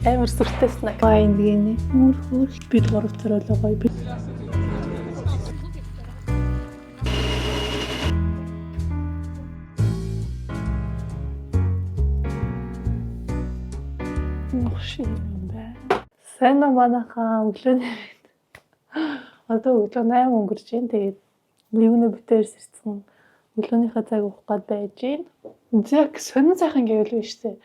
Амар сүртэй snack. Вайн гинэ. Мөр хөр. Бид гурав зориулаа гоё. Би Новш юм байна. Сайн уу манайхаа, өглөөний мэнд. Одоо өглөө 8 өнгөрч байна. Тэгээд юуны бүтээр сэрцэн өглөөнийхөө цаг уух гээд байж байна. Яг сонин сайхан гэвэл биш үү?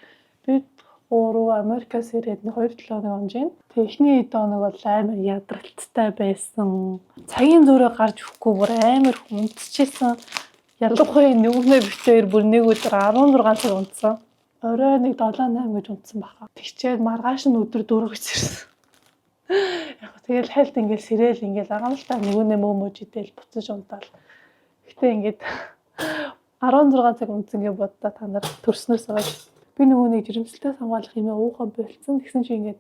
Бид гурав Америкаас ирээд 2-7 хоног онж байна. Тэгээ эхний хэд хоног бол амар ядралттай байсан. Цагийн зөрөө гарч өгөхгүй бүр амар хүндчихсэн. Ялангуяа нүгнээ битээр бүр нэг өдөр 16 цаг унтсан. Орой нэг 7 8 гэж унтсан баха. Тэгчээд маргааш нь өдөр 4 гэж ирсэн. Яг гоо тэгэл хайлт ингээл сэрэл ингээл байгаа л та нөгөөнөө мөө мөж идэл буцаж унтаал. Гэтэ ингээд 16 цаг унтсан гэж боддоо та нар төрснөөс хойш би нөгөө нэг жирэмслэлтэй хамгаалах юм уухай болцсон. Тэгсэн чинь ингээд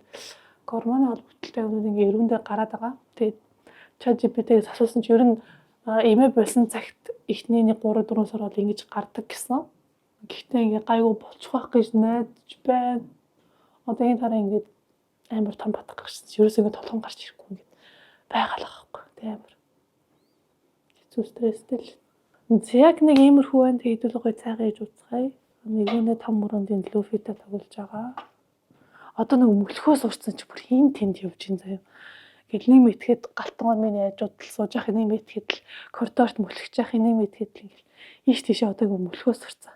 гормоны холбогдлолтой юмнууд ингээд эрүүндээ гараад байгаа. Тэгээд ChatGPT-гээс асуусан чинь ер нь эмээ болсон цагт эхний нэг 3 4 сар бол ингэж гардаг гэсэн. Гэхдээ ингээд гайгүй болчих واخ гэж найдаж байна. Одоо энэ дараа ингээд амар том батг гарсан. Ерөөсөө ингээд толгон гарч ирэхгүй ингээд байгаалах байхгүй. Тэг амар хэцүү стресстэй л. Яг нэг иймэрхүү байна. Тэгээд хэдүүл гоё цайгаа хийж уцгаая. Нэгүнээ том мөрөнд энэ лүфитэй тоглож байгаа. Одоо нэг мөлхөө сурцсан чи бүр хин тэнд явж ин заяа. Гэл нэг мэтгэхэд галтгоон минь яжууд л сууж явах, нэг мэтгэхэд л коридорт мөлхөж явах, нэг мэтгэхэд л ингээл ийш тийшээ одоо ингэ мөлхөө сурцсан.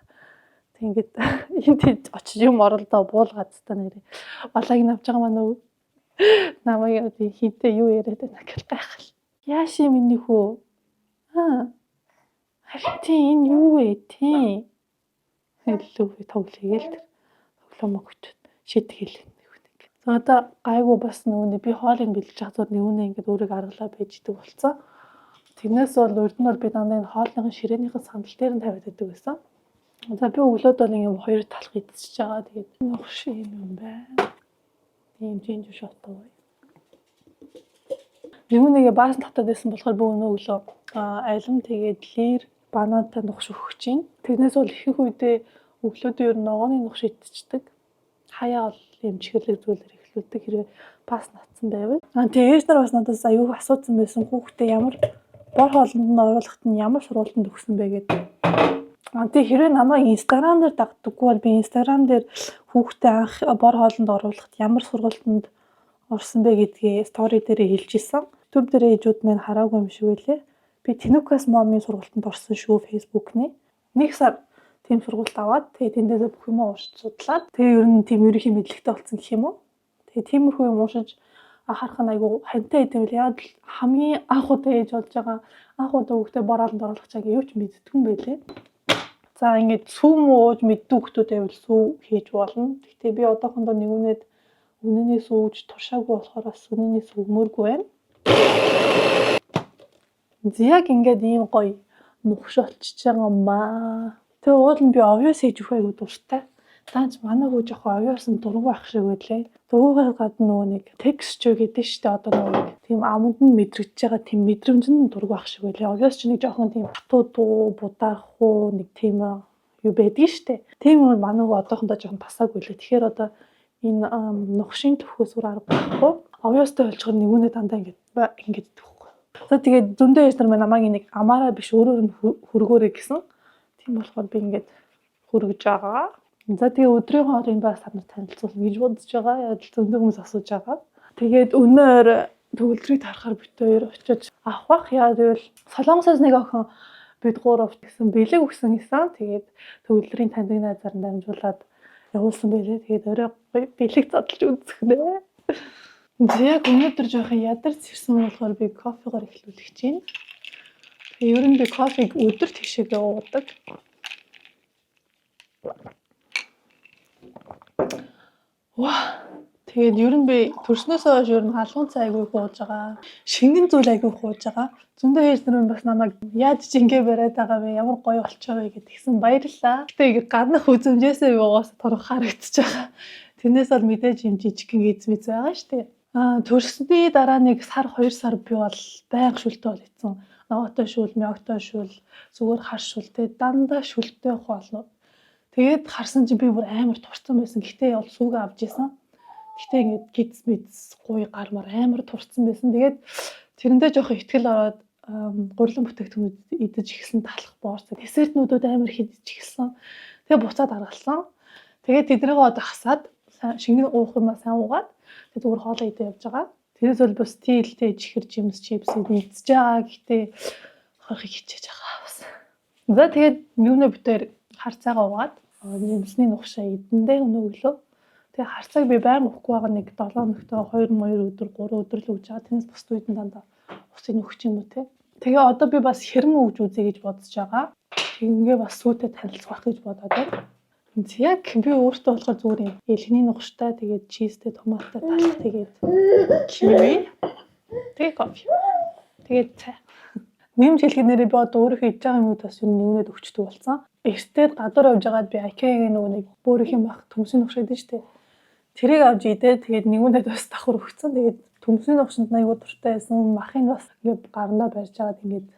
Тэг ингээд энэ тэнд очиж юм оролдоо буулгаад та нэрээ. Балааг нь авч байгаа маань үү? Намайг одоо хинтээ юу яриад байна гэл гайхал. Яаши миний хүү? Аа. Харин тийм энэ юу вэ? Тийм. Илүү тоглоё гээл тэр тоглоом өгчөөд шийтгэл нэг нэг. За одоо гайгүй бас нөгөөний би хоолыг бэлдэж байгаа зур нэгүнээ ингээд өөрийгөө аргалаа байж идэг болсон. Тэрнээс бол урд нь бол би дандаа энэ хоолныхын ширээнийхэн сандал дээр нь тавиад байдаг байсан. За би өглөөд бол ингээд хоёр талх идчихэж байгаа. Тэгээд новш юм юм байна. Тийм ginger shot гоё. Нэгүнээгээ баасан татаад байсан болохоор би өнөө өглөө алим тэгээд лир банантай нухш өгөх чинь. Тэрнээс бол ихэнх үедээ өглөөдөө ер нь ногооны нухш идчихдэг. Хаяа бол юм чихэрлэг зүйлээр эхлүүлдэг хэрвээ бас натсан байвал. Аа тэгээ ээж нар бас надаас аюу асуусан байсан, хүүхдээ ямар бор хоолнд нь оруулахад нь ямар сургуультанд өгсөн бэ гэдэг. Аа тэгээ хэрвээ намайг Instagram дээр дагддаггүй бол би Instagram дээр хүүхдээ анх бор хоолнд оруулахад ямар сургуультанд орсон бэ гэдгээ story дээрээ хэлж исэн. YouTube дээр ээжүүд минь хараагүй юм шиг байлээ. Би Тинукас момын сургуультанд орсон шүү Facebook-ний. Нэг сар тийм сургуульд аваад тэгээ тэндээсээ бүх юмаа уншиж судлаад тэгээ ер нь тийм ерөнхий мэдлэгтэй болсон гэх юм уу. Тэгээ тиймэрхүү юм уншиж анхаарах нь айгүй хантай байт юм л. Яг л хамгийн анх удаа ээж болж байгаа анх удаа хүүхдээ бор хоолнд оруулах чаг юу ч мэддэггүй юм байлээ. За ингээд сүү мүү ууж мэддэг хүүхдүүд байвал сүү хийж болно. Гэхдээ би одоохондоо нэгүнээд үнэний сүү ууж туршаагүй болохоор бас үнэний сүү өгмөөргүй байна. Яг ингээд ийм гоё нухш болчихж байгаа маа. Тэгээ уул нь би овёс хийж өгөх айгу дуртай. Даанч манай хүү жоохон овёс нь дургу байх шиг байлээ. Дургугаас гадна нөгөө нэг texture гэдэг шүү дээ. Одоо нөгөө нэг тийм аманд нь мэдрэгдэж байгаа тийм мэдрэмж нь дургу байх шиг байлээ. Овёс ч нэг жоохон тийм хатуу дуу, бударах уу нэг тийм юу байдгийг шүү дээ. Тийм юм манай хүү одоохондоо жоохон тасаагүй лээ. Тэгэхээр одоо энэ нухшийн төхөөс үр арга байхгүй. Овёстой болчихоор нэгүнээ дандаа ингээд ингээд идэх. За тэгээд зөндөө ээж нар маань намайг энийг амаараа биш өөрөөр нь хөргөөрэй гэсэн. Тийм болохоор би ингээд хөргөж байгаа. За тэгээ өдрийн хоолыг бас та нарт танилцуулна гэж бодож байгаа. Яг л зөндөө хүмүүс асууж байгаа. Тэгээд өнөөр төгөлдрийг тарахаар бит хоёр очиж авах бах. Яа гэвэл Солонгосоос нэг охин бид гурав гэсэн бэлэг өгсөн гэсэн. Тэгээд төгөлдрийн таньдаг найзаар нь дамжуулаад явуулсан байлээ. Тэгээд орой бэлэг задлж үзэх нэ. Яг өнөөдөр жоохон ядарч ирсэн болохоор би кофегоор эхлүүлэх гэж байна. Тэгээ ер нь би кофег өдөр тийшээгээ уудаг. Ваа. Тэгээд ер нь би төрснөөсөө хойш ер нь халуун цай айгүй их ууж байгаа. Шингэн зүйл айгүй их ууж байгаа. Зөндөө ээж нар бас намайг яаж ч ингэ бариад байгаа вэ? Ямар гоё болчихоо вэ гэдгийгсэн баярлалаа. Гэтэ ингэ гаднах үзмжээсээ юугаас торох харагдчих байгаа. Тэрнээс бол мэдээж юм жижигхэн эзмэз байгаа шүү дээ. Аа төрсний дараа нэг сар 2 сар би бол байнга шүлтэй бол ийцэн. Ногоотой шүл, мёгтой шүл, зүгээр хар шүл те дандаа шүлтэй явах болно. Тэгээд харсан чинь би бүр амар турцсан байсан. Гэтэ бол сүгэ авч исэн. Гэтэ ингээд гидс мэдс гуй гар мар амар турцсан байсан. Тэгээд тэрэндээ жоохон итгэл ороод гурилан бүтээгдэхүүнүүд идэж эхэлсэн, талах боорц десертнүүдүүд амар их идэж эхэлсэн. Тэгээ буцаад аргалсан. Тэгээд тэднийг одоо хасаад шингэн уух юм а сайн уугаад тэг зүгээр хоолоо идэ явж байгаа. Тэрээс бол бас тийлтэй чихэр жимс чипс идэж байгаа. Гэтэ хорхыг хичээж байгаа бас. За, тэгээд юунэ битээр харцаагаа угаад жимсний нухшаа идэндээ өнөө өглөө. Тэгээ харцааг би байнга уухгүй байгаа, нэг 7 хоногт 2 2 өдөр, 3 өдөр л өгч байгаа. Тэрнээс бус үед нь дандаа усыг өгч юм уу те. Тэгээ одоо би бас хэрмэн өгж үзье гэж бодож байгаа. Тэгингээ бас сүйтэй танилцах гэж бодоод байна. Яг би өөртөө болохоор зүгээр юм элгэний нугаштай, тэгээд cheese тэй, томаттай талах, тэгээд киви, тэгээд кофе, тэгээд цай. Нэмж хэлэхэд нэрээ би одоо өөрийнхөө идж байгаа юмуд бас ер нь нэгнээд өгчдөг болсон. Эртээд гадуур явж байгаад би IKEA-гийн нөгөө нэг бөөрийнх юм бах төмсийн нугаш гэдэг шүү дээ. Тэрийг авч идээ, тэгээд нэгүнээд бас давхар өгцөн. Тэгээд төмсний нугшинд айгуу дуртай байсан. Махыг бас ингээд гарандаа барьж агаад ингээд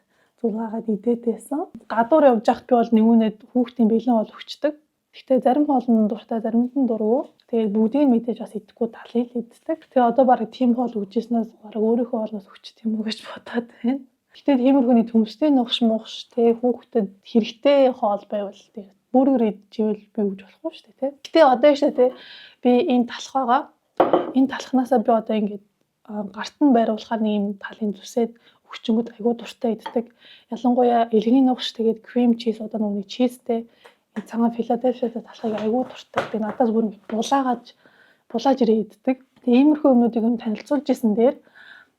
зулгаагаад идээд байсан. Гадуур явж байхад би бол нэгүнээд хүүхдийн бэлэн хоол өгчдөг. Гэхдээ зарим хоол нь дуртай, заримд нь дургүй. Тэгээд бүгдийг мэдээж бас идэхгүй, талыг л иддэг. Тэгээ одоо бараг тийм хоол өгчээснээс бараг өөрийнхөө хоолноос өгчт юм уу гэж бодоод байна. Гэтэ тиймэрхүүний төмсний нугш мугш те хүүхдэд хэрэгтэй хоол байвал тэг бүргэр идчихвэл би өгч болохгүй шүү дээ те. Гэтэ одоо шүү дээ те, би энэ талх байгаа. Энэ талхнаасаа би одоо ингээд гарт нь байруулахаар нэг юм талын зүсээд өгчөнгөд айгуу дуртай иддэг. Ялангуяа элгэний нугш, тэгээд cream cheese, одоо нөгөө cheese тэй энэ цагаан Филадельфиатай талхыг айгуу дуртай. Би надаас бүр ингээд булаагааж булааж ирээ иддэг. Тэгээ иймэрхүү юмнуудыг юм танилцуулж исэн дээр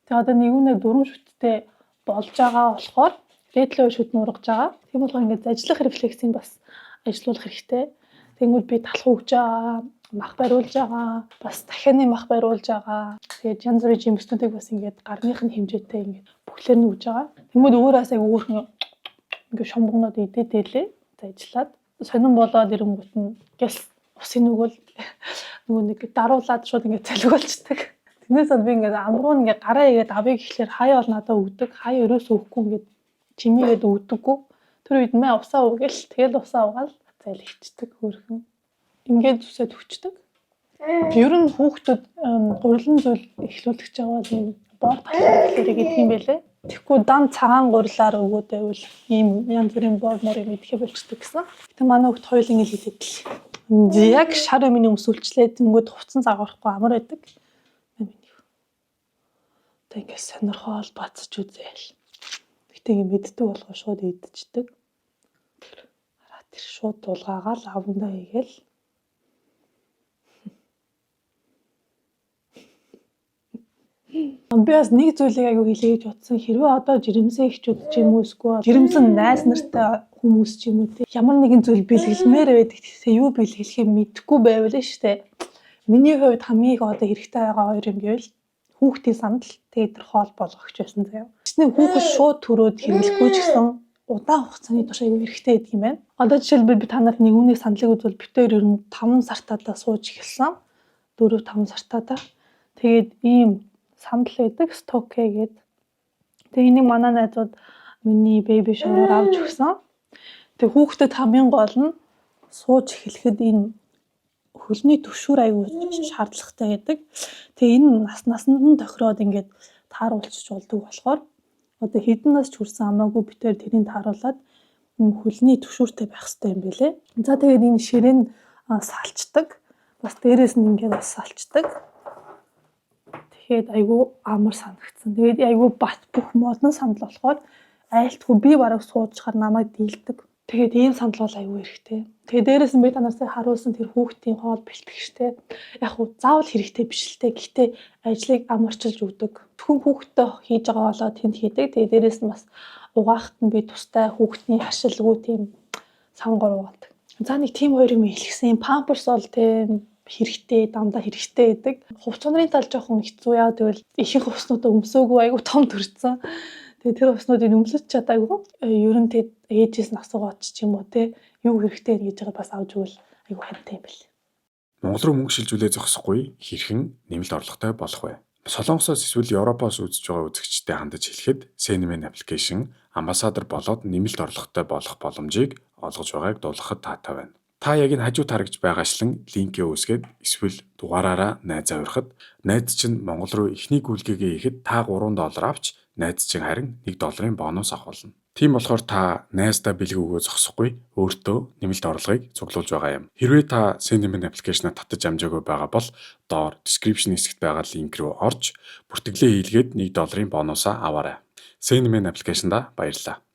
тэгээ одоо нэгүнээ дөрвөн шүттэй болж байгаа болохоор дээдлээ шүт нургаж байгаа. Тийм болохоор ингээд зажлах рефлексийг бас ажилуулах хэрэгтэй. Тэнгүүд би талх өгж байгаа, мах бариулж байгаа, бас дахианы мах бариулж байгаа. Тэгээд янз бүрийн жимснүүдийг бас ингээд гарных нь хэмжээтэй ингээд бүхлээр нь өгж байгаа. Тэнгүүд өөрөөс аяг өөрхөн ингээд шомбогноод идээд дэлээ ажиллаад сонин болоод ирэнгүүт нь гялс усын нүгэл нөгөө нэг даруулаад шууд ингээд залгуулцдаг. Тэрнээс бол би ингээд амруу ингээд гараа игээд авъя гэхлээр хаяа бол надад өгдөг. Хаяа ерөөсөө өгөхгүй, ингээд чимээгээд өгдөггүй. Тэр үед мэ усаа өгөөл, тэгэл усаа угаал залгичдаг хөөрхөн. Ингээд зүсээд өгчдөг. Ер нь хүүхдүүд гурилан зүйл эхлүүлэх гэж байгаа бол юм бор талах гэхлээр гэдэг юм байлээ. Тэгэхгүй дан цагаан гурилаар өгөөд байвал ийм янз бүрийн бор мор юм идэхэ болчдөг гэсэн. Гэтэ манай хүүхд хоёулын л идэд л. Яг шар юмны өмсүүлчлээ, тэнгүүд хувцсан загварахгүй амар байдаг. Тэг ингээд сонирхоол бацж үзээл. Гэтэ ингэ мэддэг болохоо шууд идчихдэг. Хараа, тэр шууд дулгаагаал авандаа хийгээл. Би бас нэг зүйлийг аягүй хэлье гэж бодсон. Хэрвээ одоо жирэмсэн эхчүүд ч юм уу, эсвэл жирэмсэн найз нартай хүмүүс ч юм уу те, ямар нэгэн зүйл бэлгэлмээр байдаг. Тэгсээ юу бэлгэлэхээ мэдэхгүй байвал нь штэ. Миний хувьд хамгийн их одоо хэрэгтэй байгаа хоёр юм гэвэл хүүхдийн сандал, тэгээд тэр хоол болгогч байсан заяа. Чиний хүүхэд шууд төрөөд хэрэглэхгүй ч гэсэн удаан хугацааны турш аягүй хэрэгтэй байдаг юм байна. Одоо жишээлбэл би та нарт нэг үнийг саналыг үзвэл бид хоёр ер нь 5 сартаадаа сууж эхэлсэн. 4 5 сартаадаа. Тэгээд ийм сандал байдаг, Stokke гээд. Тэгээ энийг манай найзууд миний baby shower авч өгсөн. Тэгээ хүүхдэд хамгийн гол нь сууж эхлэхэд энэ хөлний түшүүр аягүй шаардлагатай гэдэг. Тэгээ энэ нас насанд нь тохироод ингээд тааруулчих болдог болохоор одоо хэдэн нас ч хүрсэн хамаагүй бид хоёр тэрийг тааруулаад юм хөлний түшүүртэй байх хэрэгтэй юм билээ. За, тэгээд энэ ширээ нь салчдаг. Бас дээрээс нь ингээд бас салчдаг. Тэгэхээр айгүй амар санагдсан. Тэгээд айгүй бат бүх модон сандал болохоор айлтгүй би бараг суучхаар намайг дийлдэг. Тэгээд ийм сандал бол айгүй хэрэгтэй. Тэгээд дээрээс нь би та нарт харуулсан тэр хүүхдийн хоол бэлтгэжтэй. Яг хуу заавал хэрэгтэй биш л те. Гэхдээ ажлыг амарчилж өгдөг. Зөвхөн хүүхдтэй хийж байгаа болоо тэнд хийдэг. Тэгээд дээрээс нь бас угаахт нь би тустай хүүхдний харшилгүй тийм савнгор угаадаг. За, нэг тийм хоёр юм хэлсэн. Памперс бол тийм хэрэгтэй, дандаа хэрэгтэй гэдэг. Хувц өнрийн тал жоохон хэцүү, яа гэвэл ихэнх хувцснуудаа өмсөөгүй, айгүй том төрсөн. Тэгээ тэр хувцснуудыг өмсөж чадаагүй. Ер нь тэд ээжээс нь асуугаад ч юм уу те, юу хэрэгтэй гэж байгаа бас авч өгвөл айгүй хантай юм бэл. Монгол руу мөнгө шилжүүлээ зогсохгүй, хэрхэн нэмэлт орлоготой болох вэ? Солонгосоос эсвэл Европоос үзэж байгаа үзэгчдэд хандаж хэлэхэд SendMan application амбассадор болоод нэмэлт орлоготой болох боломжийг олгож байгааг дуулгахад таатай байна. Та яг энэ хажуу тарагж байгаачлан линкээ үүсгээд эсвэл дугаараараа найзаа урихад найз чинь Монгол руу эхний гүйлгээгээ хийхэд та 3 доллар авч найз чинь харин 1 долларын бонус авах болно. Тийм болохоор та найздаа бэлэг өгөө зогсохгүй өөртөө нэмэлт орлогыг цуглуулж байгаа юм. Хэрвээ та SendMan application-аа татаж амжаагүй байгаа бол доор description хэсэгт байгаа линк рүү орж бүртгэлээ хийлгээд 1 долларын бонусаа аваарай. SendMan application-да баярлалаа.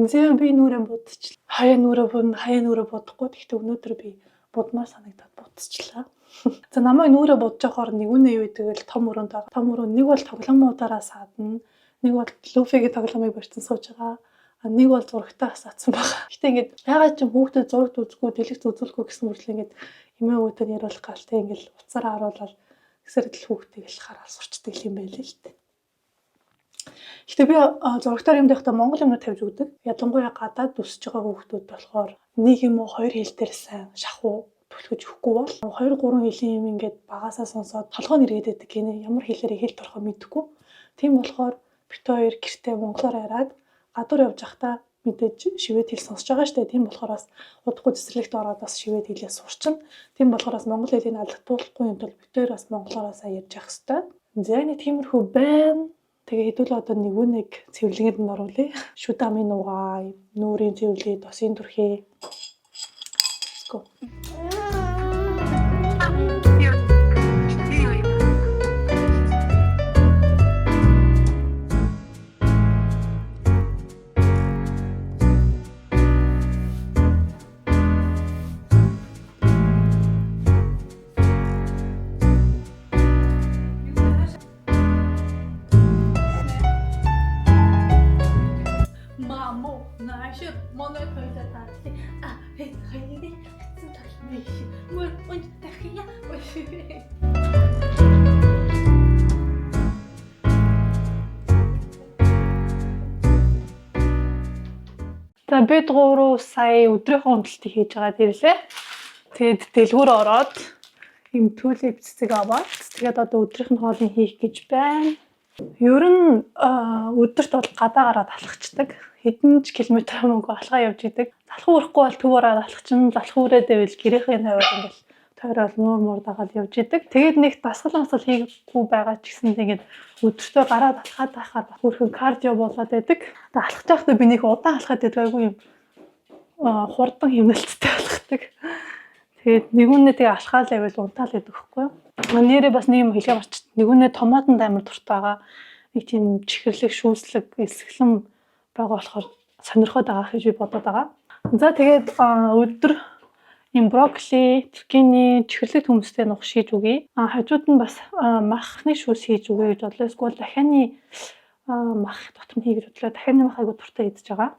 За, би нүрээ будчихлаа. Хаяа нүрээ будна, хаяа нүрээ будахгүй. Гэхдээ өнөөдөр би будмаар санагдаад будчихлаа. За, намайг нүрээ будж явахаар нэг үнэ юу гэдэг л том өрөөнд байгаа. Том өрөө нэг бол тоглоомуудаараа саадна. Нэг бол Луфигийн тоглоомыг барьсан сууж байгаа. А нэг бол зурагтай асаацсан байгаа. Гэтэ ингээд ягаад ч хүүхдэд зурагт үзэхгүй, дэлгэц үзүүлэхгүй гэсэн мөртлөө ингээд эмээ өвөтөд яриулах гал тэ ингээд уцаараа харуулаад гэсээр л хүүхдийг л хараад сурчдаг юм байл л дээ. Гэтэ би зурагтаар юм дахта монгол юмнууд тавьж өгдөг. Ялангуяа гадаад өсөж байгаа хүүхдүүд болохоор нэг юм уу хоёр хэл дээр сайн шахуу түлхэж өгөхгүй бол 2 3 хэлийн юм ингээд багасаа сонсоод толгой нь эргээд байдаг гинэ. Ямар хэлээрээ хэл торхоо мэдэхгүй. Тийм болохоор бит хоёр гэртээ монголоор яриад гадуур явж байхдаа мэдээж шивэд хэл сонсож байгаа штэ. Тийм болохоор бас удахгүй цэцэрлэгт ороод бас шивэд хэлээ сурчна. Тийм болохоор бас монгол хэлийг алдагдуулахгүй юм тул бит хоёр бас монголоороо сайн ярьж явах хэвээр. За, нэг тиймэрхүү байна. Тэгээ хэдүүл одоо нэг нэг цэвэрлэгэнд нь оруулъя. Шүд амын нугай, нүүрийн цэвэрлэгээ, тосын түрхээ. Let's go. Мамо, наашир манай хоёлаа таарлаа. А, хэд хоёрыг хэцүү тоглох. Мөр унж тахия. За, бид гурав сая өдрийнхөө унталтыг хийж байгаа ирлээ. Тэгээд дэлгүүр ороод юм tulip цэцэг аваад тэгээд одоо өдрийнх нь хоолыг хийх гэж байна. Ер нь өдөрт бол гадаа гараад алхацдаг. Хэдэн ч километр хамаагүй алхаа явж идэг. Залхуу өрөхгүй бол төв ороод алхачин, залхуу өрөөд байвал гэрийнхээ тавиад ингээл тойрол нуур муур дагаад явж идэг. Тэгээд нэг дасгал масгал хийгээгүй байгаа ч гэсэн тэгээд өдөртөө гараад алхаад байхаар хөөрхөн cardio болоод байдаг. Тэгээд алхаж байхдаа би нэг удаан алхаад байдаг айгүй юм хурдан хэмнэлттэй алхдаг. Тэгээд нэг үнэ тэгээ алхаал байвал унтаал байдаг хгүй юу. Нэрээ бас нэг юм хэлгээ марч. Нэг үнэ томатонд амар дуртай байгаа. Нэг тийм чихэрлэг, шүүслэг, элсгэлэн байгаа болохоор сонирхоод байгаа гэж би бодоод байгаа. За, тэгээд өдөр ийм брокколи, цукини, чихэрлэг төмстэй нух шийж өгье. А хажууд нь бас махны шүүс хийж өгье гэж бодлоо. Эсвэл дахианы мах дотор нь хий гэж бодлоо. Дахианы мах айгуу дуртай идэж байгаа.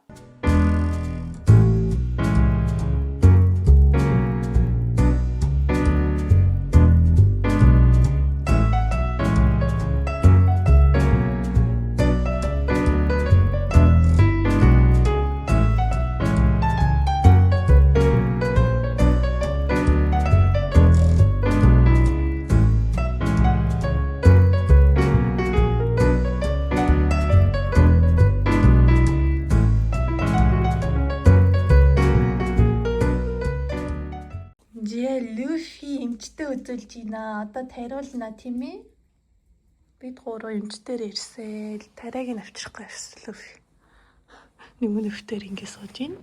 Жээ Люфи эмчтэй үзүүлж байна. Одоо тариулна, тийм ээ? Бид гурав эмчтэр ирсэн. Тариаг нь авчрахгүй явсан Люфи. Нэг өнөвтөр ингэ сууж байна.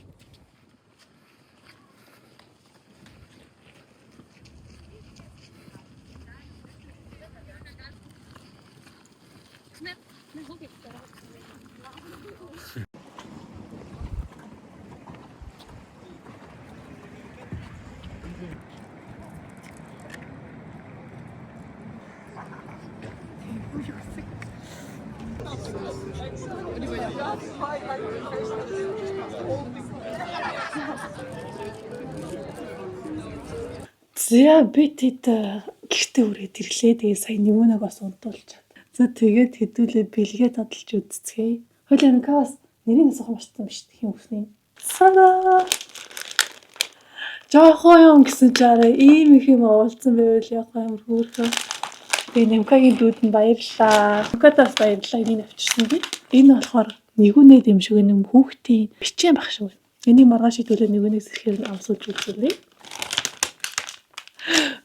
За, би тэд гэртээ хүрээд ирлээ. Тэгээ сая нэгүнэг бас унтуулчаад. За, тэгээд хэдүүлээ бэлгээ задлж үзцгээе. Хоёул Аникаас нэрийг асуух мартсан биш үү хин үсний. Сана. Жохон юм гэсэн чи арай ийм их юм уулзсан байвал яг амар хөөрхөн. Тэгээ Нимкагийн дүүд нь баярлалаа. Нимкадаас баярлалаа, энийг авчирсан би. Энэ болохоор нэгүнээ юм шиг нэг хүүхдийн бичээн байх шиг байна. Энийг маргааш хэдүүлээ нэгүнээс ирэхээр амсуулж үзүүлье.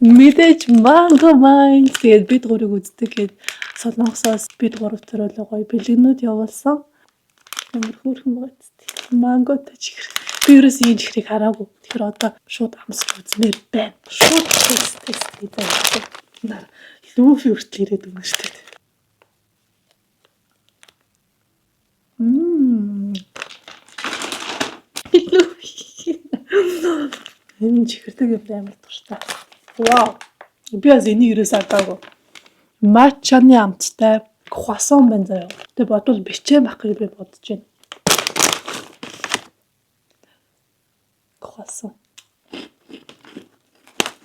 Мэдээж Mango Mind, тэгээд бид гурыг үздэг гээд Солонгосоос бид гуравт зориулаа гоё бэлгэнүүд явуулсан. Амар хөөрхөн байгаа ч тийм. Манготой чихэр. Би ерөөс ийм чихрийг хараагүй. Тэгэхээр одоо шууд амсч үзмээр байна. Шууд тест тест хийдэг. Нар Лүфи хүртэл ирээд өгнө шүү дээ. Мм. Лүфи. Энэ чихэрдэг юм амар дуртай. Вау. Би бас энийг ерөөс адаагүй. Матчаны амттай круассан байна заяа. Тэгээ бодвол бичээн байх гэж би бодож байна. Круассан.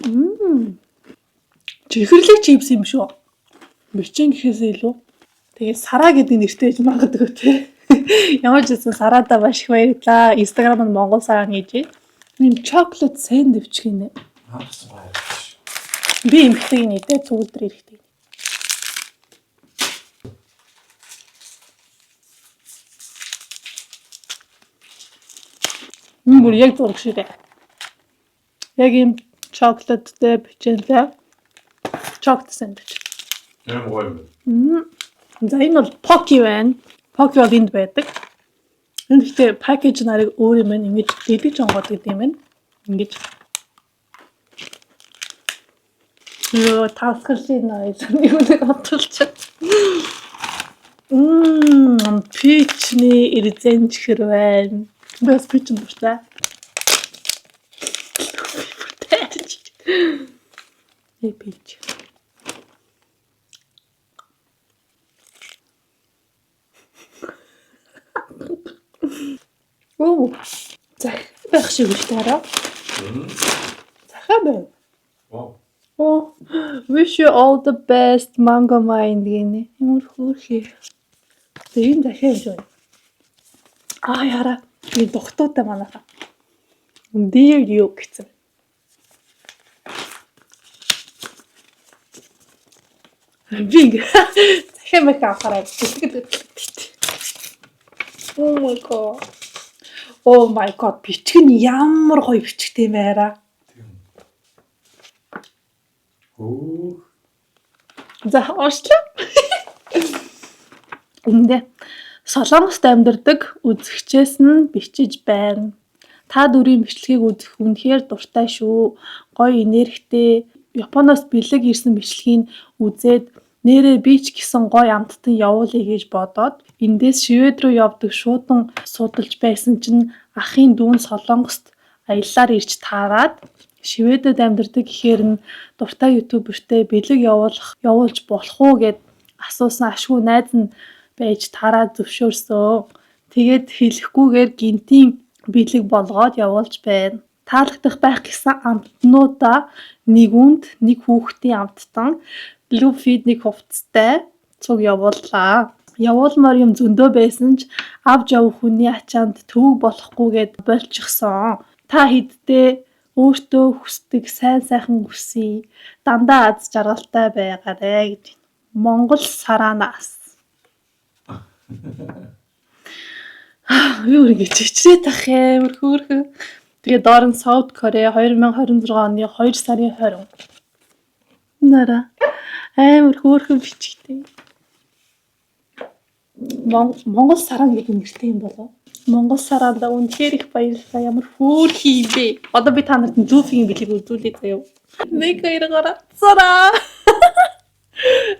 Мм. Чихэрлэг чипс юм шүү. Бичээн гэхээсээ илүү. Тэгээ Сараа гэдэг нэртэй байж магадгүй те. Ямар ч байсан Сараадаа маш их баярлалаа. Instagram нь Монгол Сараа гэж. Энэ chocolate sandwich гинэ. Хаагсан гоё. Би эмхтэйг нийтээ цүгэлдэр эрэхтэй. Энэ бүр яг зураг шиг. Яг юм chocolate тэй бичээлээ. Chocolate sandwich. Амар гоё юм. За, энэ бол Pocky байна. Pocky бол энд байдаг. Энэ гэхдээ package нарыг өөр юм байна. Ингэж дэлгэж онгоод гэдэг юм байна. Ингэж. Йоо, тасгалын ноёл нэг нэг отолч. Peach ний эрзэн чихэр байна. Би бас peach нь дуртай. Нэг peach. Оо, захи байх шиг л таараа. Захиа байна. Вау. Oh, wish you all the best, Mango Mind гинэ. Ямар хөөрхий. Тэгээ энэ захиа юм шиг байна. Аа, яра. Би дугтуутай манайха. Dear you гэсэн. Би ингэ захиа мэх авахаараа сэтгэл хөдлөлт. Oh my God. Oh my God. Бичиг нь ямар гоё бичгтэй юм байраа. Тийм. Хөөх. За, уушлаа. Эндээ Солонгост амьдардаг үзэгчээс нь бичиж байна. Та дүрийн бичлэгийг үзэх үнэхээр дуртай шүү. Гоё энергитэй. Японоос бэлэг ирсэн бичлэгийг үзээд нээрээ би ч гэсэн гоё амттан явуулъя гэж бодоод эндээс Швед рүү явдаг шуудан судалж байсан чинь ахын дүү нь Солонгост аяллаар ирж таарад Шведэд амьдардаг гэхээр нь дуртай YouTuber тэй бэлэг явуулж болох уу гэд асуусан, ашгүй найз нь байж таарад зөвшөөрсөн. Тэгээд хэлэхгүйгээр гэнэтийн бэлэг болгоод явуулж байна. Таалагдах байх гэсэн амтнуудаа нэг үнд, нэг хүүхдийн амттан, Luffy нэг хувцастай цуг явууллаа. Явуулмаар юм зөндөө байсан ч авч явах хүний ачаанд төвөг болохгүйгээд болчихсон. Та хэддээ өөртөө хүсдэг сайн сайхан хүсье. Дандаа аз жаргалтай байгаарэ гэж. Монгол Сараанаас. Юу ингэж чичрээд ах амар хөөрхөн. Тэгээ доор нь South Korea 2026 оны 2 сарын 20. Нара амар хөөрхөн бичгтэй. Монгол Саран гэдэг нэртэй юм болов. Монгол Саранда үнэхээр их баярлалаа. Ямар хөөрхөн юм бэ? Одоо би та нарт Лүфигийн бэлэг үзүүлье заяа. Нэг, хоёр, гурав. Сараа.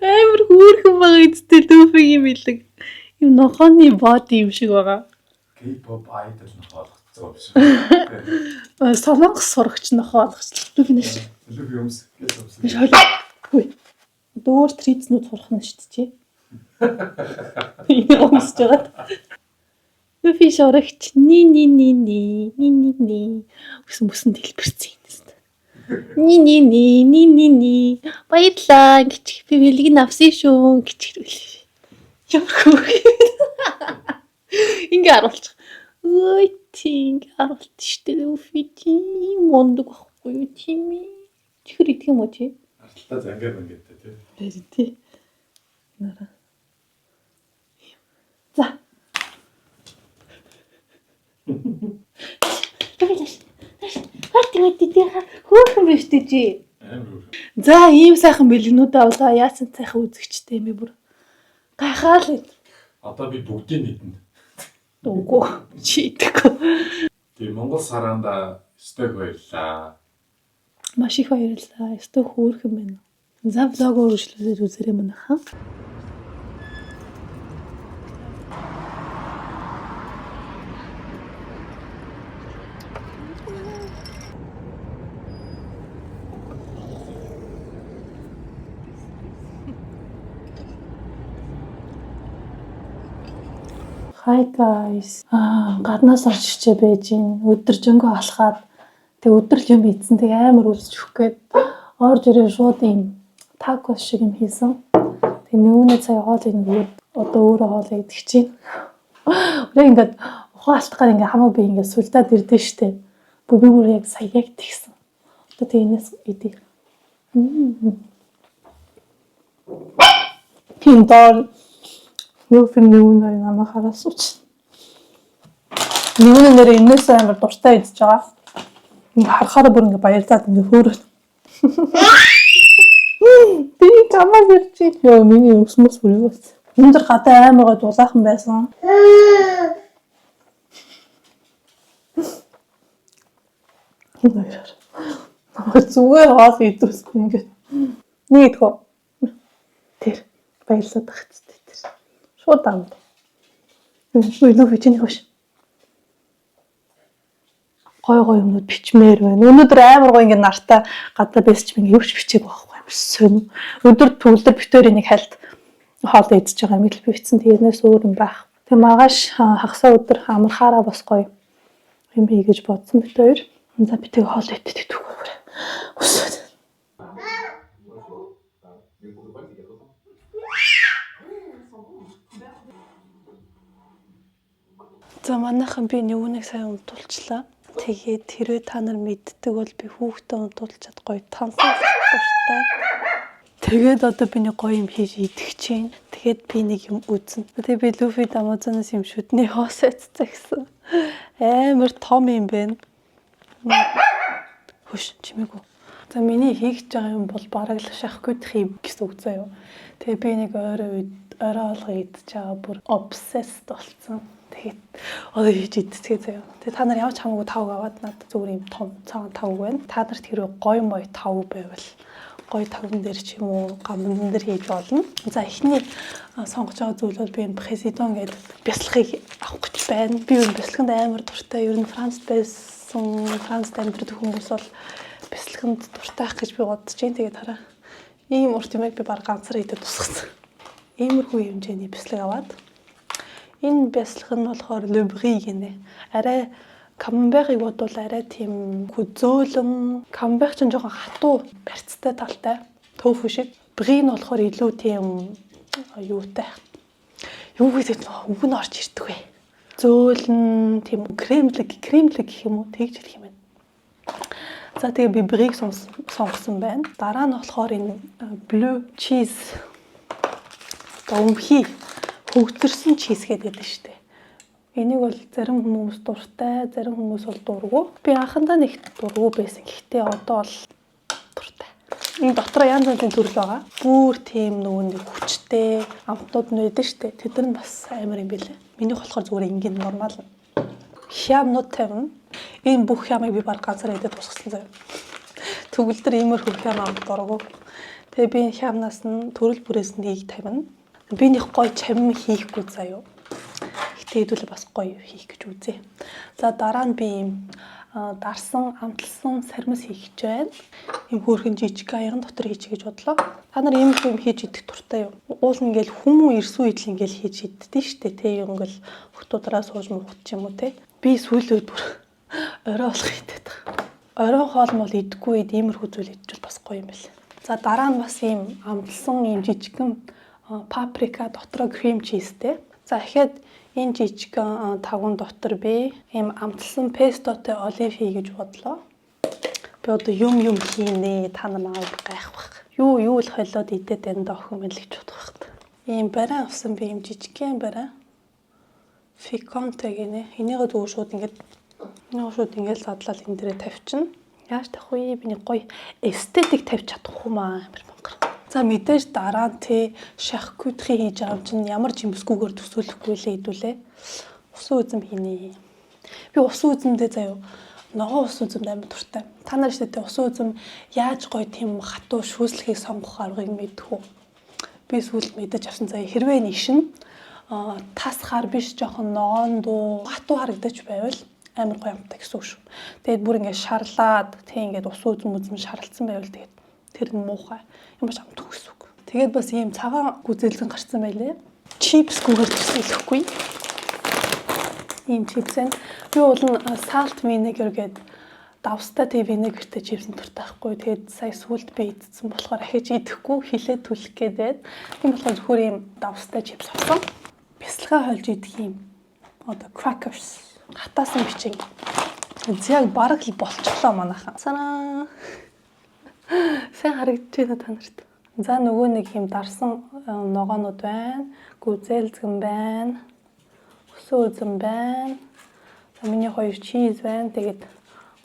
Амар хөөрхөн байгаа үстэй Лүфигийн бэлэг. Юм нохооны body юм шиг байгаа. K-pop idol нохоо болгоцсон юм шиг. Солонгос сурагч нохоо болгочлаа. Лүфи нэш. Лүфи өмс гэж өмс. Биш хойлоо. Хүй. Дөөр трицнүүд сурах нь шүү дээ чи. Энийг өмсөж байгаад. Люфи шорогч ни ни ни ни ни ни ни үсэн бүсэн дэлбэрсэн юм. Ни ни ни ни ни ни баярлаа гэж би бэлэг нь авсан шүү гэж хэрвэл. Ямар хөөх. Ингээ харуулчих. Ой тийм ингээ харуулт штэ Люфи тийм мундаг байхгүй юу тийм ээ. Чихэр идэх юм уу чи? Арталтаа зангаар ингээд тий. Тий, тий. Нара. За. Хөөхөн биш үү чи? Амар хөөрхөн. За ийм сайхан бэлгнүүд авлаа. Яасан сайхан үзэгчтэй юм бэ бүр. Гайхаал. Одоо би бүгдийг нэгдэнэ. Үгүй чи идэхгүй. Тэгээ Монгол саранда өстой их баярлаа. Маш их баярлалаа. Өстой хөөрхөн байна. За влог үргэлжлүүлээд үзээрэй манайхан. Hi guys. Гаднаас орж ичээ байж гин. Өдөржингөө алхаад тэг өдөр л юм ийдсэн. Тэг амар өлсч өгөх гээд орж ирээ шууд юм такос шиг юм хийсэн. Тэг нөгөөнөө сая хоол ингэгээд одоо өөрөө хоол идэх чинь. Өрөө ингээд ухаан алтгаар ингээд хамаа би ингээд сулдаад ирдэ штэ. Бүр би бүр яг сая яг тэгсэн. Одоо тэг энэс идэх. Тийм доор Нүүфэн нүүн намайг хараад сууч. Нүүн нэр энэс амар дуртай идэж байгаа. Ингээ харахаараа бүр ингээ баярлаад ингээ хөөрөл. Би чамаас ирж ёо миний өсмөс бүр юу болсон. Өндөр гадаа амар гой дулаахан байсан. Энэ хоёр. Зүгээр хоол идвэсгүй ингээ. Нэг идэх үү? Тэр баярлаад ах хэвчтэй тэр. Шууд амд. Юу илүү бичнэ хөш. Гой гой юмнууд бичмээр байна. Өнөөдөр амар гой ингээ нартай гадаа байсан ч ингээ юу ч бичээг байхгүй юм сонь. Өдөр төгөлдөр битүүрийн нэг хальт хоол идэж байгаа юм л би бичсэн. Тэрнээс өөр юм байх. Тэг маргааш хагасаа өдөр амархаараа бас гоё юм хий гэж бодсон бит хоёр. За би тэг хоол идэх түүх. Өсөд. За манайхан би нүгүнийг сайн унтуулчлаа. Тэгээд хэрвээ та нар мэддэг бол би хүүхдээ унтуулж чадахгүй тансаг дуртай. Тэгээд одоо би нэг гоё юм хийж идэх чинь. Тэгээд би нэг юм үзнэ. Тэгээд би Люфид Амазоноос юм шүдний хоос цэцсэн. Амар том юм байна. Хөш чимээгүй. За миний хийх гэж байгаа юм бол бараг л шахгүйдэх юм гэсэн үг заяа. Тэгээ би нэг ойрын үед орой олго идэж байгаа бүр obsessed болсон. Тэгээд одоо хийж идцгээ заяа. Тэгээ та нар ямар ч хамаагүй тавг аваад надад зүгээр юм том цагаан тавг байна. Та нарт хэрвээ гоё мой тавг байвал гоё тавган дээр ч юм уу гамдан дээр хийж болно. За эхний сонгож байгаа зүйл бол би энэ президент гэдэг бясалгыг авах гэж байна. Би энэ бясалганд амар дуртай. Ер нь Францд байсан, Францд амьдардаг хүмүүс бол бясалганд дуртай ах гэж би бодож байна. Тэгээд хараа ийм урт юмыг би баг ганцаар идэж тусгасан. Иймэрхүү хэмжээний бяцлаг аваад энэ бяцлах нь болохоор Le Brie гинэ. Арай камамберыг бодвол арай тийм зөөлөн, камамбер ч жоохон хатуу барьцтай талтай тофу шиг. Brie нь болохоор илүү тийм юутай. Юу гэдэг нь үг нь орж ирдэг вэ? Зөөлөн, тийм кремлэг, кремлэг гэх юм уу? Тэгж хэлэх юм байна. За тэгээ би Brie-г сонгосон байна. Дараа нь болохоор энэ blue cheese одоо өмхий хөгтөрсөн cheese гэдэг шүү дээ. Энийг бол зарим хүмүүс дуртай, зарим хүмүүс бол дургүй. Би анхандаа нэг дургүй байсан. Гэхдээ одоо бол дуртай. Энэ дотор янз янзын төрөл байгаа. Бүр тийм нөгөө нэг хүчтэй амтнууд нь байдаг шүү дээ. Тэд нар нь бас амар юм билээ. Минийх болохоор зүгээр энгийн нормал. Хямнууд тавина. Энэ бүх хямыг би баг ганцаар идэж дуусгасан заяа. Төгөлдөр иймэрхүү хям амт дургу. Тэгээ би энэ хямнаас нь төрөл бүрээс нэг тавина. Би нэг гоё чамин хийхгүй заяа. Гэтэ хэдүүлээ бас гоё хийх гэж үзье. За дараа нь би ийм Дарсан, амталсан сармис хийх гэж байна. Ийм хөөрхөн жижиг аяган дотор хийчих гэж бодлоо. Та нар ийм юм хийж идэх дуртай юу? Уул нь ингээл хүмүүн ирсэн үед л ингээл хийж иддэг штэ, тэ, юм ингээл хотуудраа сууж муухт ч юм уу, тэ. Би сүүлийн үед бүр орой болох идээд байгаа. Оройн хоол мол идэхгүй үед иймэрхүү зүйл идчихвэл бас гоё юм байна. За, дараа нь бас ийм амталсан ийм жижигхэн паприка дотроо cream cheese тэй. За, дахиад энэ жижигхэн тавган дотор би ийм амталсан pesto той olive хий гэж бодлоо. Би одоо юм юм хийнэ. Та нар намайг гайх бах. Юу юу л холиод идээд байна даа охин мэл гэж бодох бах. Ийм бариан авсан би, ийм жижигхэн бариан. Ficcante гинэ. Энийгээ зүгээр шууд ингээд, энийгээ шууд ингээд задлал энэ дээрээ тавьчихна. Яаж тавих вэ? Би нэг гоё эстетик тавьж чадах юм аа, амар мангар. За, мэдээж дараа нь те charcuterie хийж байгаа юм чинь ямар жимсгүйгээр төсөөлөхгүй лээ хэдүүлээ. Усан үзэм хийнэ. Би усан үзэмдээ заяа, ногоон усан үзэмд амар дуртай. Та нар шүү дээ, усан үзэм яаж гоё тийм хатуу шүүслэхийг сонгох аргыг мэдэх үү? Би сүүлд мэдэж авсан заяа. Хэрвээ нэг шин тас хар биш, жоохон ногоон дуу хатуу харагдаж байвал амар гоё амттай гэсэн үг шүү. Тэгээд бүр ингээд шарлаад тэг ингээд ус үзэм үзэм шарлцсан байвал тэгээд тэр нь муухай юм бач амтгүй гэсэн үг. Тэгээд бас ийм цагаан гүзээлзгэн гарцсан байлээ. Чипсгүйгээр төсөөлөхгүй. Ийм чипс энэ. Би уул нь salt vinegar гэдэг давстай тий vinegar тэй чипс нь дуртай байхгүй. Тэгээд сая сүлд би идсэн болохоор ахиж идэхгүй, хилээ түлэх гээд байд. Тийм болохоор зөвхөн ийм давстай чипс авсан. Бясалгаа хольж идэх юм одоо crackers, хатаасан бичиг. Яг бараг л болчихлоо манайхан. Цараа. Сайн харагдаж байна та нарт. За, нөгөө нэг юм дарсан ногоонууд байна. Гүзээлзгэн байна. Өсөн үзэм байна. За, миний хоёр cheese байна. Тэгээд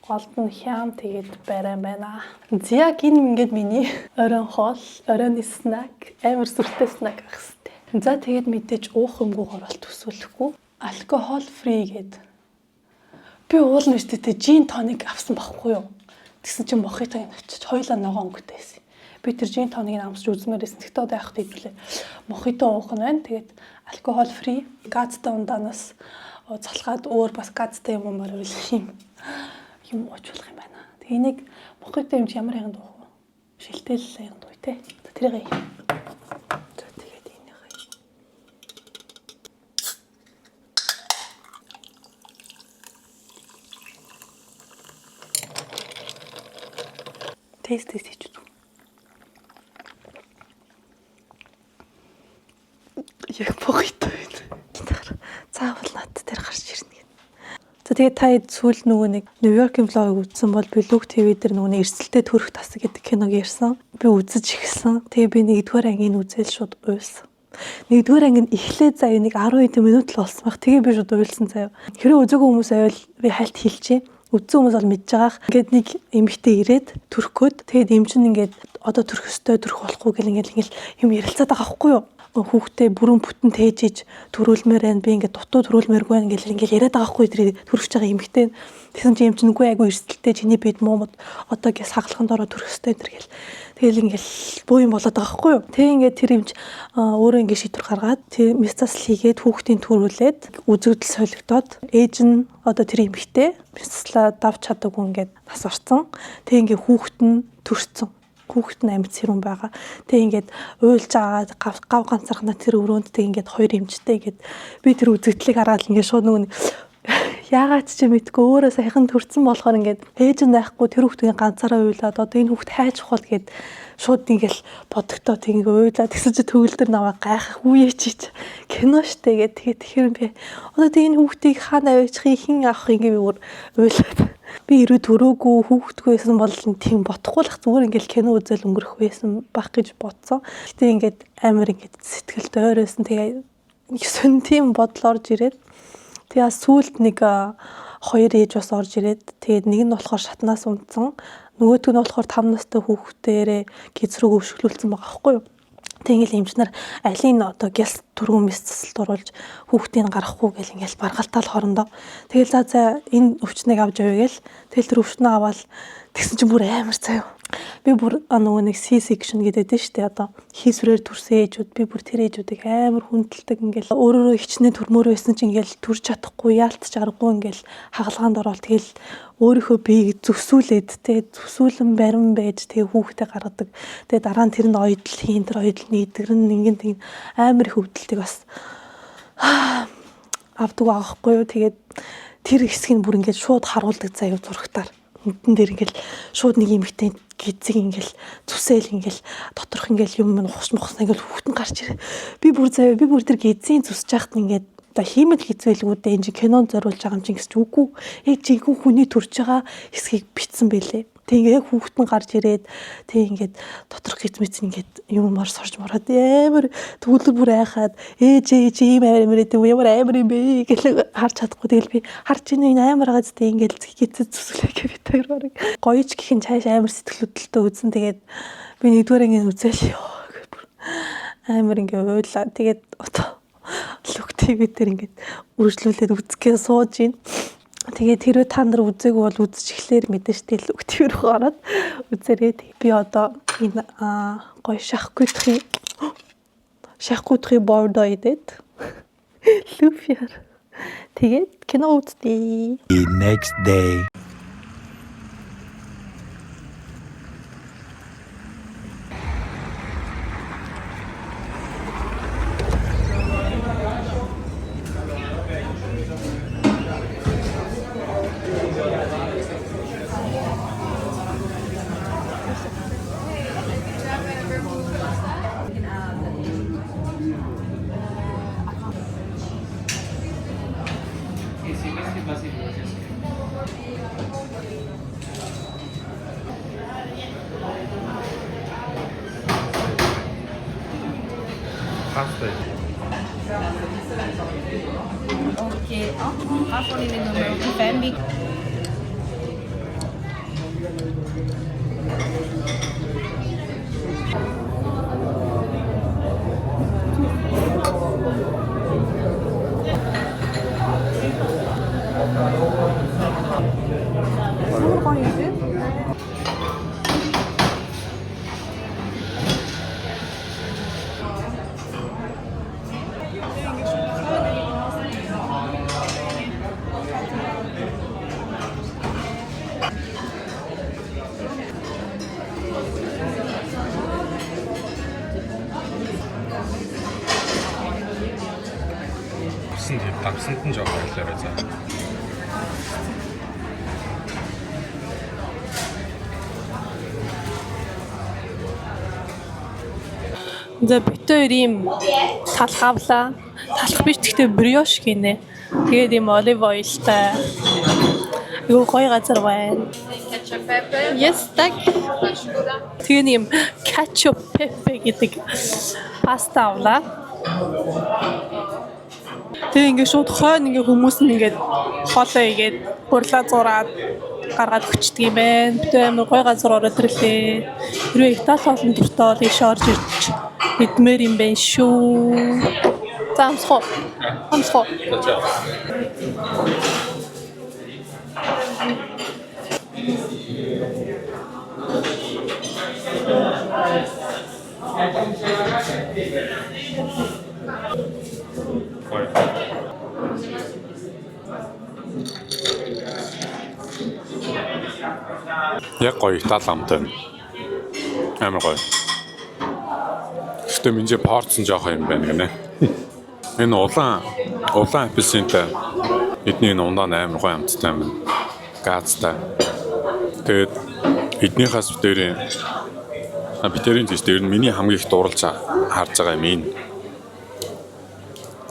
голд нь хям, тэгээд бариан байна. Яг энэ ингээд миний оройн хоол, оройн snack, амар сүртэй snack ах хэвээр. За, тэгээд мэдээж уух юмгүйгээр бол төсөөлөхгүй. Alcohol free гээд. Би уулна шүү дээ, gin tonic авсан байхгүй юу? Тэгсэн чинь мохитог авчиж хоёулаа ногоон өнгөтэй байсан. Би тэр gin tonic ыг амсч үзмээр байсан. Тэгтээ одоо яах вэ хэдүүлээ. Мохито уух нь байна. Тэгээд alcohol free газтай ундаанаас залхаад өөр бас газтай юм уумаар байвал юм юм ууч болох юм байна. Тэгээ энийг мохито юм чи ямар яганд уух вэ? Шилтэл яганд ууя те. За, тэрийг. За, тэгээд энийхээ. Тест тест хийж үзв. Яг мохито байна. Заавал над дээр гарч ирнэ гэд. За, тэгээд та сүүл нөгөө нэг Нью-Йоркийн vlog ыг үзсэн бол Blog TV дээр нөгөө нэг эрсдэлтэй төрөх тасаг гэдэг киног ярьсан. Би үзэж эхэлсэн. Тэгээ би нэгдүгээр ангийн үзэл шууд уйлсан. Нэгдүгээр анги нь эхлээд заяа нэг 10 хэдэн минут л болсон байх. Тэгээ би шууд уйлсан заяа. Хэрвээ үзээгүй хүмүүс байвал би хальт хэлчихье. Үзсэн хүмүүс бол мэдж байгаах. Ингээд нэг эмэгтэй ирээд төрөх гээд, тэгээд эмч нь ингээд одоо төрөх ёстой, төрөх болохгүй гэл ингээд юм ярилцаад байгаа байхгүй юу? Хүүхдээ бүрэн бүтэн тээжиж төрүүлмээр байна. Би ингээд дутуу төрүүлмээргүй байна гэл ингээд яриад байгаа хгүй, тэр төрөж байгаа эмэгтэй. Тэгсэн чинь эмч нүггүй, айгу эрсдэлтэй, чиний бид муу, одоо гэс хагалаханд ороо төрөх ёстой энэ гэл. Тэгэл ингээд буу юм болоод байгаа хгүй юу. Тэг ингээд тэр эмч өөрөө ингээд шийдвэр гаргаад тэр мэс засал хийгээд хүүхдийн төрүүлээд үзэгдэл солигдоод ээж нь, одоо тэр эмэгтэй мэс заслаа давж чадаагүй ингээд нас орсон. Тэг ингээд хүүхэд нь төрсөн, хүүхэд нь амьд сэрүүн байгаа. Тэг ингээд уйлж байгаа гав гав ганцаархнаа тэр өрөөнд, тэг ингээд хоёр эмчтэй гээд би тэр үзэгдлийг хараад ингээд шууд нөгөө яагаад ч юм мэдгүй өөрөө саяхан төрсэн болохоор ингээд ээж нь байхгүй, тэр хүүхдийн ганцаараа уйлаад одоо энэ хүүхд хайж явах бол гээд шууд ингээл бодогтоо тэг ингээ уйлаад. Тэгсэн чи төгөлдөр наваа гайхах үе чи кино штэ гээд. Тэгээд тэгэхээр би одоо тэг энэ хүүхдийг хаана аваачих, хэн авах, ингээ би бүр уйлаад. Би ирүү төрөөгүй, хүүхдгүй байсан бол тийм бодохгүй л зүгээр ингээл кино үзэл өнгөрөх байсан байх гэж бодсон. Гэтэ ингээд амар ингээд сэтгэлд ойр байсан. Тэгээ нэг сонь тийм бодол орж ирээд, тэгээ сүүлд нэг хоёр ээж бас орж ирээд, тэгээд нэг нь болохоор шатнаас унтсан. Нөгөөтг нь болохоор 5 настай хүүхдээрээ гэз рүү өвшөглүүлсэн байгаа байхгүй юу? Тэг ингээл эмч нар алийг одоо гялс түргэн мэс засалт оруулж хүүхдийг гаргахгүй гэл ингээл баргалтаал хоорондоо. Тэгэл за за, энэ өвчнийг авч явъя гэл. Тэгэл тэр өвчнөө аваад Тэгсэн чинь бүр амар заяа. Би бүр нөгөө нэг C-section гэдэг дээ шүү дээ. Одоо хийсвэрээр төрсэн ээжүүд, би бүр тэр ээжүүдийг амар хүндэлдэг. Ингээл өөрөөрөө хичнээн төрмөр байсан чинь ингээл төрж чадахгүй, яалтч аргагүй ингээл хагалгаанд ороод, тэгэл өөрийнхөө биеийг зүсүүлээд те, зүсүүлэн барин байж, тэгээ хүүхдээ гаргадаг. Тэгээ дараа нь тэр нь оёдол хийн, тэр оёдол нь идэгрэн ингэн тэг амар их өвдөлтийг бас авдаг байгаа байхгүй юу. Тэгээд тэр хэсгийг нь бүр ингээд шууд харуулдаг заяа зурагтаар. Нүдэн дээр ингээл шууд нэг эмэгтэй гизэг ингээл зүсээл, ингээл доторх ингээл юм ухс мухс ингээл хүүхдэн гарч ирээ. Би бүр заяа, би бүр тэр гизийн зүсэж яхад ингээд за хиймэл гизвэлгүү дээ, энэ чинь кинонд зориулж байгаа юм чинь гэсэн чи үгүй. Яг жинхэнэ хүний төрж байгаа хэсгийг бичсэн байлээ. Тэг ингээ яг хүүхэд нь гарч ирээд, тэг ингээд доторх гиз мэт ингээд юм мор сорж мороод амар төгөлдөр бүр айхаад, ээж ээж ийм амар амар гэдэг ямар амар юм бэ гэл харж чадахгүй. Тэгэл би харж ийн, энэ амар байгаа зү, ингээд гизээ зүсгэлээ гэх би тэр бараг гоёч гэх нь цааш амар сэтгэл хөдлөлтөй үзэн. Тэгээд би нэгдүгээр ангийн үзэл ёо бүр амар ингээ уйлаа. Тэгээд одоо Look TV дээр ингээд үргэлжлүүлээд үзгээ сууж ийн. Тэгээд тэрвээ та нар үзээгүй бол үзэж эхлэхээр мэдэн штэ, Look TV рүү ороод үзээрэй. Би одоо энэ гоё charcuterie board идээд Люфиар. Тэгээд кино үзтээ. The next day. Oké, afvallen in de Ямар гоё юм бэ? Давсан тийм давсанд нь жоох байлаарай за. За, бид хоёр ийм талх авлаа. Талх биш гэхдээ brioche гинэ. Тэгээд ийм olive oil тай. Юу гоё газар байна. Yes, так. Тэгээд ийм cacio pepe гэдэг паста авлаа. Тэгээ ингээд шууд хойно ингээд хүмүүс нь ингээд хоолоо игээд гурлаа зураад гаргаад өгчдөг юм байна. Бид амар гоё газар ороод ирлээ. Хэрвээ Итали хоолны дуртай бол ийш орж ирж идмээр юм байна шүү. За, амсах уу? Амсах уу? Гоё. Яг гоё Итали амт байна. Амар гоё. Гэтэ минь порц нь жоохон юм байна гинэ. Энэ улаан апельсинтай эдний энэ ундаа нь амар гоё амттай юм байна. Газтай. Тэгээд эднийхээс битэрийн битэрийн тийш дээр нь миний хамгийн их дурлж харж байгаа юм энэ.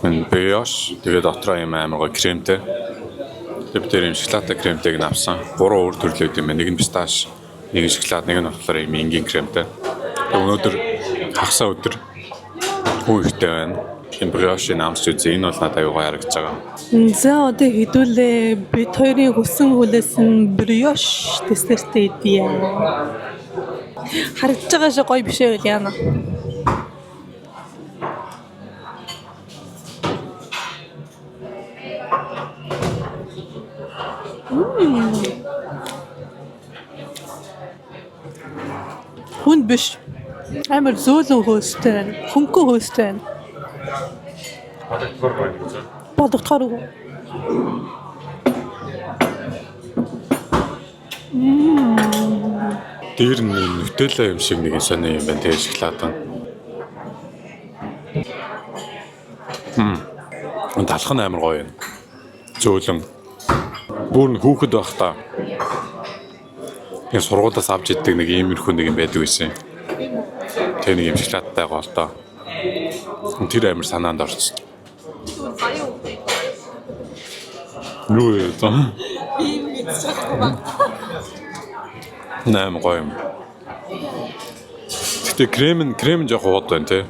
Энэ brioche, тэгээд дотроо юм амар гоё кремтэй. Тэгээд бид тэр юм шоколадтай кремтэйг нь авсан. Гурван өөр төрлөөд юм байна. Нэг нь pistache, нэг нь шоколад, нэг нь болохоор юм энгийн кремтэй. Тэгээд өнөөдөр хагасаа өдөр хүн ихтэй байна. Энэ brioche-ийг амсч үзье. Энэ бол надад аюу гоё харагдаж байгаа. За, одоо хэдүүлээ бид хоёрын хүссэн хүлээс нь brioche десертээ идье. Харагдаж байгаа шиг гоё биш ээ яана. Биш. Амар зөөлөн хөөстэй байна. Хөнгөн хөөстэй байна. Бодогдохоор байна гэж. Бодогдохоор үгүй. Дээр нь нэг нутелла юм шиг нэг сони юм байна. Тэгээ шоколад нь. Мм. Талх нь амар гоё юм. Зөөлөн. Бүр нь хүүхэд байхдаа нэг сургуулиас авч иддэг нэг иймэрхүү нэг юм байдаг байсан. Тэгээ нэг юм шоколадтай гоолтой. Тэр амар санаанд орсон. Юу вэ? Нэм гоё юм. Гэтэ крем нь жоохон хууд байна тий.